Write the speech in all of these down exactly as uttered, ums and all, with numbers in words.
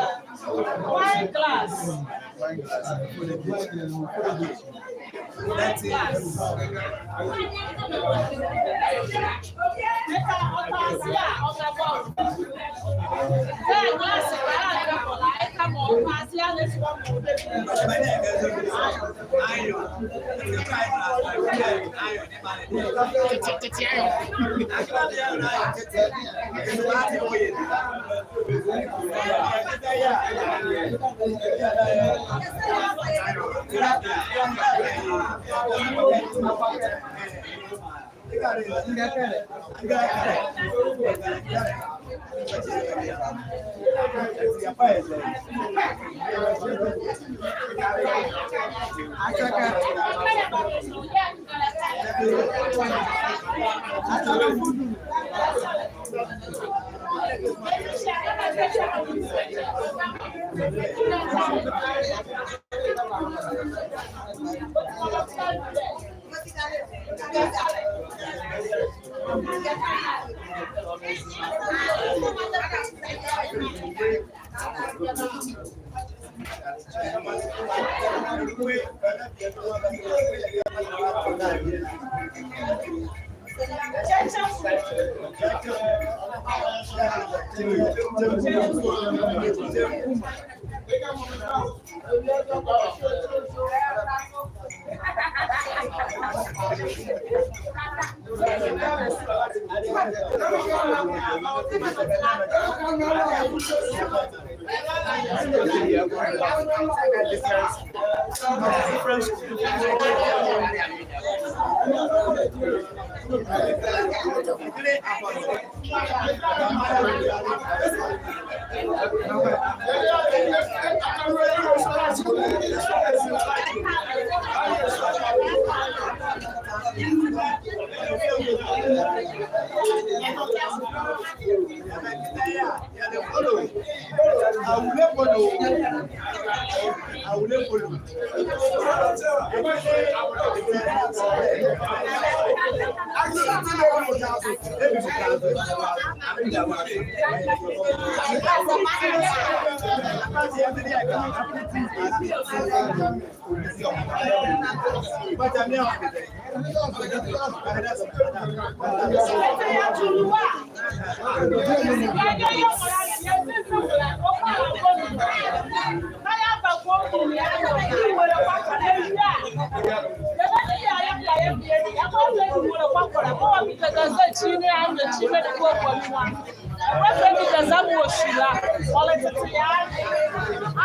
Wine glass. Wine glass.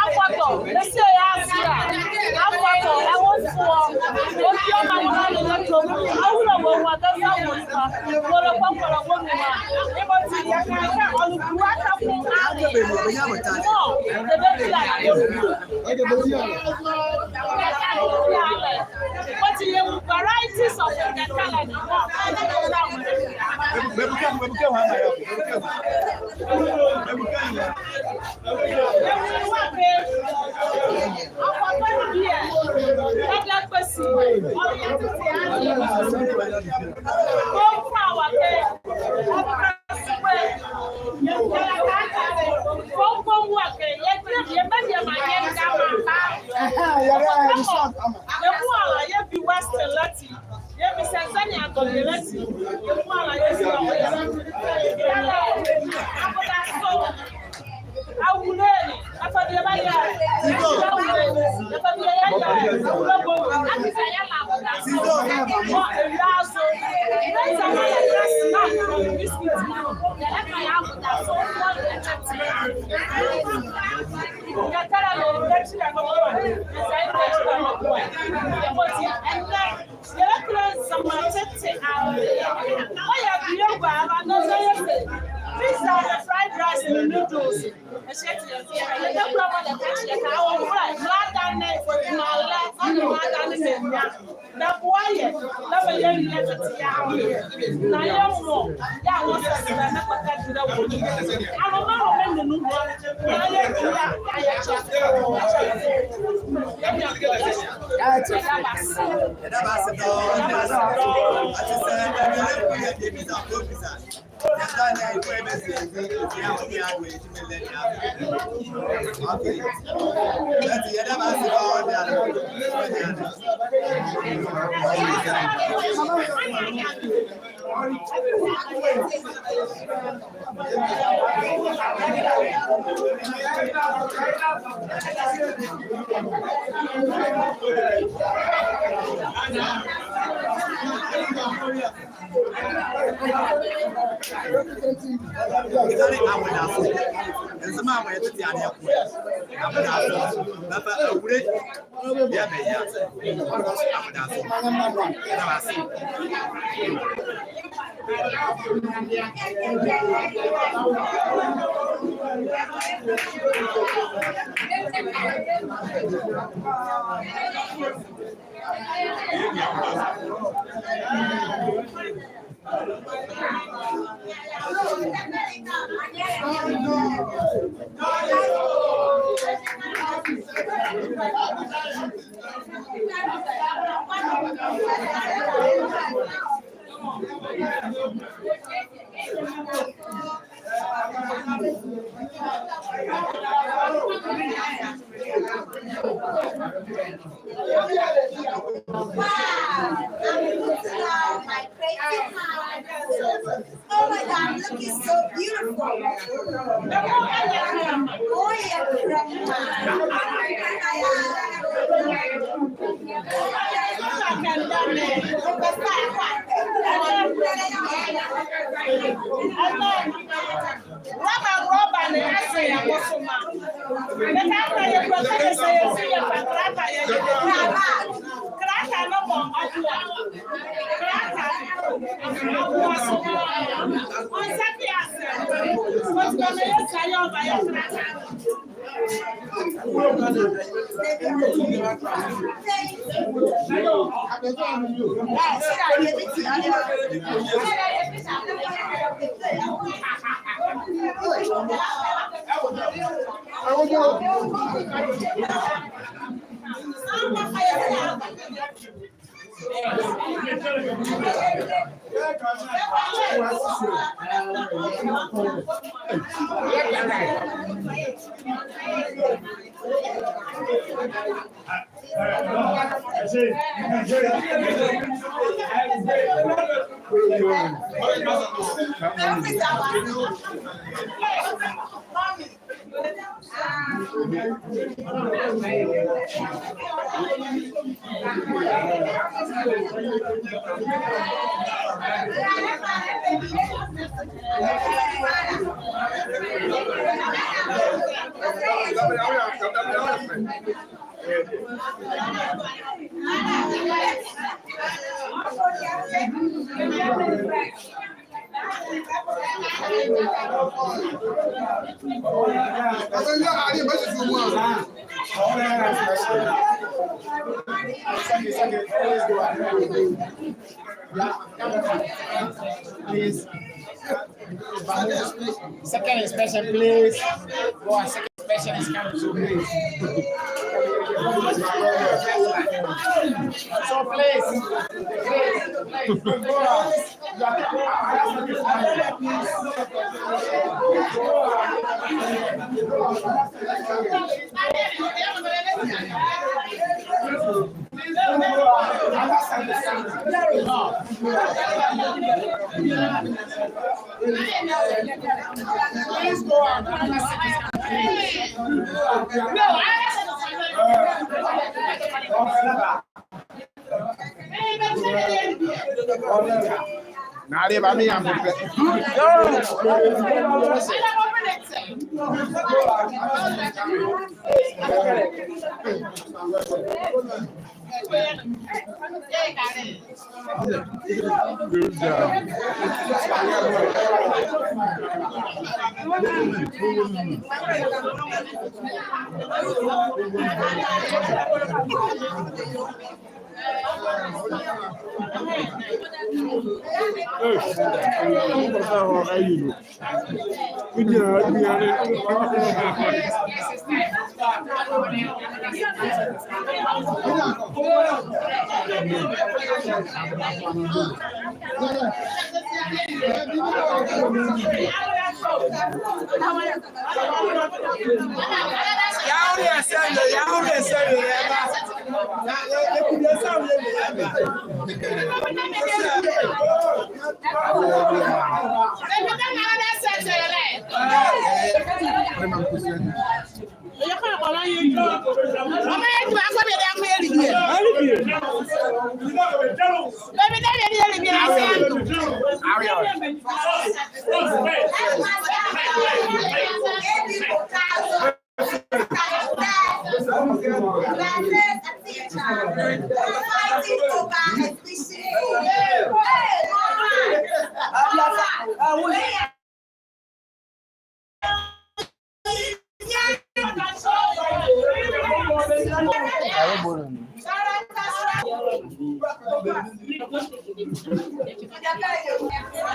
Afɔtɔ, ese ye azie a. Afɔtɔ, ɛwofoɔ. Obiema ne ne tɔm. Awura wɔ wa gaza wɔ nipa. Wɔlɛ kɔkɔlɛ wɔ numa. Ɛbɔ ti yɛ ka ka ɔlɛ kuru ata ko. Mɔ, ɛbɛ ti a. But you have varieties of the color. Yɛbu ala yɛbi Western Lati. Yɛbi sɛ sɛnea Agɔge Lati. Yɛbu ala yɛbi wɔ yɛ. Abodaso. Awule ni. Ɛfɛ bi yɛ ba yɛ. Awule ni. Ɛfɛ bi yɛ yɛ. Awule bo. Akisa yɛ la abodaso. Wɔ ewia so. Ɛfɛ yɛ la snack. Biscuit. Ɛfɛ yɛ abodaso. Yɛtara no, yɛkyerɛ no. Yɛkyerɛ no. Yɛbɔ ti. Ɛnɛ. Yɛbɛkura Nzema tete awo. Ɔyɛ bie gua ara na ɔsɛ yɛ sɛ pizza ne fried rice ne noodles. Ɛhyɛ ti yɛ sɛ yɛbɛkura ma na ɛkɔ kyerɛ ka awo wura mra da ne na lɛ ɔne mra da ne na nya. Na boa yɛ na ma yɛ nua tete yɛ awo. Na yɛ mo yɛ awo sɛ sɛ na kɔka dira wo. Aloma aloma nunu. Nzema awo yɛtete adeɛ ko. Abodaso. Bɛfa awule. Yɛ bɛ ya. Abodaso. Yɛda wɔ ase. Wow, I'm putting out my crazy hand. Oh my God, I'm looking so beautiful. Oh, yeah, grandma. Rɔba, rɔba ne ase yɛ bosoma. Meka aka yɛ kura kɛkɛ sɛ yɛ si yɛ pa krata yɛ yɛ. Krata ne mɔ ɔboa. Krata. Please. Second inspection, please. Go on, second inspection is coming soon, please. So please, please, please, go on. Na ale ba me ya mbo pɛ. Good job.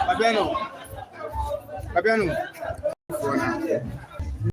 Fabiano. Fabiano.